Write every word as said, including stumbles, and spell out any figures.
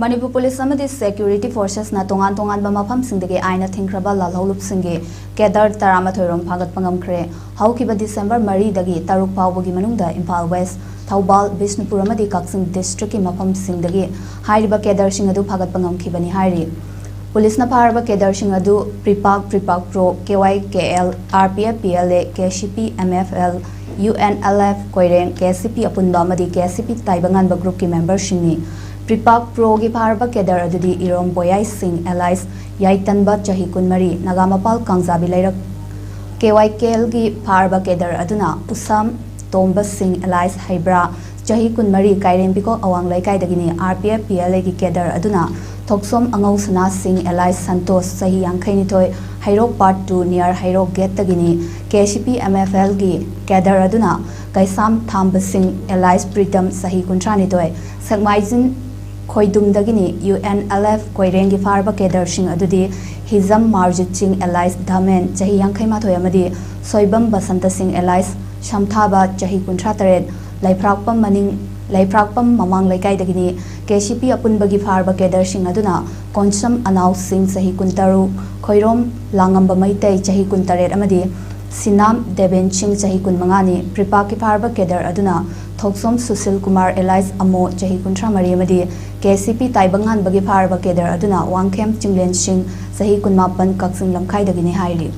Manipur police ꯑꯃꯗꯤ security ꯐꯣꯔꯁꯦꯁꯅ ꯇꯣꯉꯥꯟ ꯇꯣꯉꯥꯟꯕ ꯃꯐꯝꯁꯤꯡꯗꯒꯤ ꯑꯥꯏꯟꯅ ꯊꯤꯡꯈ꯭ꯔꯕ ꯂꯥꯜꯍꯧꯂꯨꯞꯁꯤꯡꯒꯤ ꯀꯦꯗꯔ ꯇꯔꯥꯃꯥꯊꯣꯏ ꯔꯣꯝ ꯐꯥꯒꯠꯄ ꯉꯝꯈ꯭ꯔꯦ꯫ ꯍꯧꯈꯤꯕ ꯗꯤꯁꯦꯝꯕꯔ ꯃꯔꯤꯗꯒꯤ ꯇꯔꯨꯛ ꯐꯥꯎꯕꯒꯤ ꯃꯅꯨꯡꯗ ꯏꯝꯐꯥꯜ ꯋꯦꯁ, ꯊꯧꯕꯥꯜ, ꯕꯤꯁꯅꯨꯄꯨꯔ ꯑꯃꯗꯤ ꯀꯛꯆꯤꯡ ꯗꯤꯁꯇ꯭ꯔꯤꯛꯀꯤ ꯃꯐꯝꯁꯤꯡꯗꯒꯤ ꯍꯥꯏꯔꯤꯕ ꯀꯦꯗꯔꯁꯤꯡ ꯑꯗꯨ ꯐꯥꯒꯠꯄ ꯉꯝꯈꯤꯕꯅꯤ ꯍꯥꯏꯔꯤ꯫ ꯄꯨꯂꯤꯁꯅ ꯐꯥꯔꯕ ꯀꯦꯗꯔꯁꯤꯡ ꯑꯗꯨ PREPAK, PREPAK pro, K Y K L, R P F P L A, K C P M F L, U N L F Koireng, K C P ꯑꯄꯨꯟꯕ ꯑꯃꯗꯤ ꯀꯦ ꯁꯤ ꯄꯤ ꯇꯥꯏꯕꯪꯉꯥꯟꯕ ꯒ꯭ꯔꯨꯞꯀꯤ ꯃꯦꯝꯕꯔꯁꯤꯡꯅꯤ꯫ ꯄ꯭ꯔꯤꯄꯥꯛ ꯄ꯭ꯔꯣꯒꯤ ꯐꯥꯔꯕ ꯀꯦꯗꯔ ꯑꯗꯨꯗꯤ ꯏꯔꯣꯝ ꯕꯣꯌꯥꯏ ꯁꯤꯡ ꯑꯦꯂꯥꯏꯁ ꯌꯥꯏꯇꯟꯕ ꯆꯍꯤ ꯀꯨꯟꯃꯔꯤ, ꯅꯥꯒꯥ ꯃꯄꯥꯜ ꯀꯥꯡꯖꯥꯕꯤ ꯂꯩꯔꯛ꯫ ꯀꯦ ꯋꯥꯏ ꯀꯦ ꯑꯦꯜꯒꯤ ꯐꯥꯔꯕ ꯀꯦꯗꯔ ꯑꯗꯨꯅ ꯎꯁꯥꯝ ꯇꯣꯝꯕ ꯁꯤꯡ ꯑꯦꯂꯥꯏꯁ ꯍꯩꯕ꯭ꯔꯥ ꯆꯍꯤ ꯀꯨꯟꯃꯔꯤ, ꯀꯥꯏꯔꯦꯝꯕꯤꯈꯣꯛ ꯑꯋꯥꯡ ꯂꯩꯀꯥꯏꯗꯒꯤꯅꯤ꯫ R P F P L ꯑꯦꯒꯤ ꯀꯦꯗꯔ ꯑꯗꯨꯅ ꯊꯣꯛꯁꯣꯝ ꯑꯉꯧ ꯁꯅꯥ ꯁꯤꯡ ꯑꯦꯂꯥꯏꯁ ꯁꯟꯇꯣꯁ ꯆꯍꯤ ꯌꯥꯡꯈꯩꯅꯤꯊꯣꯏ, ꯍꯩꯔꯣꯛ ꯄꯥꯔꯠ ꯇꯨ ꯅꯤꯌꯔ ꯍꯩꯔꯣꯛ ꯒꯦꯠꯇꯒꯤꯅꯤ꯫ K C P M F ꯑꯦꯜꯒꯤ ꯀꯦꯗꯔ ꯑꯗꯨꯅ ꯀꯩꯁꯥꯝ ꯊꯥꯝꯕ ꯁꯤꯡ ꯑꯦꯂꯥꯏꯁ ꯄ꯭ꯔꯤꯇꯝ ꯆꯍꯤ ꯀꯨꯟꯊ꯭ꯔꯥꯅꯤꯊꯣꯏ, ꯁꯦꯛꯃꯥꯏꯖꯤꯟ ꯈꯣꯏꯗꯨꯝꯗꯒꯤꯅꯤ꯫ ꯌꯨ ꯑꯦꯟ ꯑꯦꯜ ꯑꯦꯐ ꯀꯣꯏꯔꯦꯡꯒꯤ ꯐꯥꯔꯕ ꯀꯦꯗꯔꯁꯤꯡ ꯑꯗꯨꯗꯤ ꯍꯤꯖꯝ ꯃꯥꯔꯖꯤꯠ ꯁꯤꯡ ꯑꯦꯂꯥꯏꯁ ꯙꯃꯦꯟ ꯆꯍꯤ ꯌꯥꯡꯈꯩ ꯃꯥꯊꯣꯏ ꯑꯃꯗꯤ ꯁꯣꯏꯕꯝ ꯕꯁꯟꯇ ꯁꯤꯡ ꯑꯦꯂꯥꯏꯁ ꯁꯝꯊꯥꯕ ꯆꯍꯤ ꯀꯨꯟꯊ꯭ꯔꯥ ꯇꯔꯦꯠ, ꯂꯩꯐ꯭ꯔꯥꯛꯄꯝ ꯃꯅꯤꯡ, ꯂꯩꯐ꯭ꯔꯥꯛꯄꯝ ꯃꯃꯥꯡ ꯂꯩꯀꯥꯏꯗꯒꯤꯅꯤ꯫ ꯀꯦ ꯁꯤ ꯄꯤ ꯑꯄꯨꯟꯕꯒꯤ ꯐꯥꯔꯕ ꯀꯦꯗꯔꯁꯤꯡ ꯑꯗꯨꯅ ꯀꯣꯟꯁꯝ ꯑꯅꯥꯎ ꯁꯤꯡ ꯆꯍꯤ ꯀꯨꯟꯇꯔꯨꯛ, ꯈꯣꯏꯔꯣꯝ ꯂꯥꯡꯉꯝꯕ ꯃꯩꯇꯩ ꯆꯍꯤ ꯀꯨꯟꯇꯔꯦꯠ ꯑꯃꯗꯤ ꯁꯤꯅꯥꯝ ꯗꯦꯕꯦꯟ ꯁꯤꯡ ꯆꯍꯤ ꯀꯨꯟꯃꯉꯥꯅꯤ꯫ ꯄ꯭ꯔꯤꯄꯥꯛꯀꯤ ꯐꯥꯔꯕ ꯀꯦꯗꯔ ꯑꯗꯨꯅ ꯊꯣꯛꯁꯣꯝ ꯁꯨꯁꯤꯜ ꯀꯨꯃꯥꯔ ꯑꯦꯂꯥꯏꯁ ꯑꯃꯣ ꯆꯍꯤ ꯀꯨꯟꯊ꯭ꯔꯥ ꯃꯔꯤ ꯑꯃꯗꯤ ꯀꯦ ꯁꯤ ꯄꯤ ꯇꯥꯏꯕꯪꯉꯥꯟꯕꯒꯤ ꯐꯥꯔꯕ ꯀꯦꯗꯔ ꯑꯗꯨꯅ ꯋꯥꯡꯈꯦꯝ ꯆꯤꯡꯂꯦꯟ ꯁꯤꯡ ꯆꯍꯤ ꯀꯨꯟꯃꯥꯄꯟ ꯀꯛꯆꯤꯡ ꯂꯝꯈꯥꯏꯗꯒꯤꯅꯤ ꯍꯥꯏꯔꯤ꯫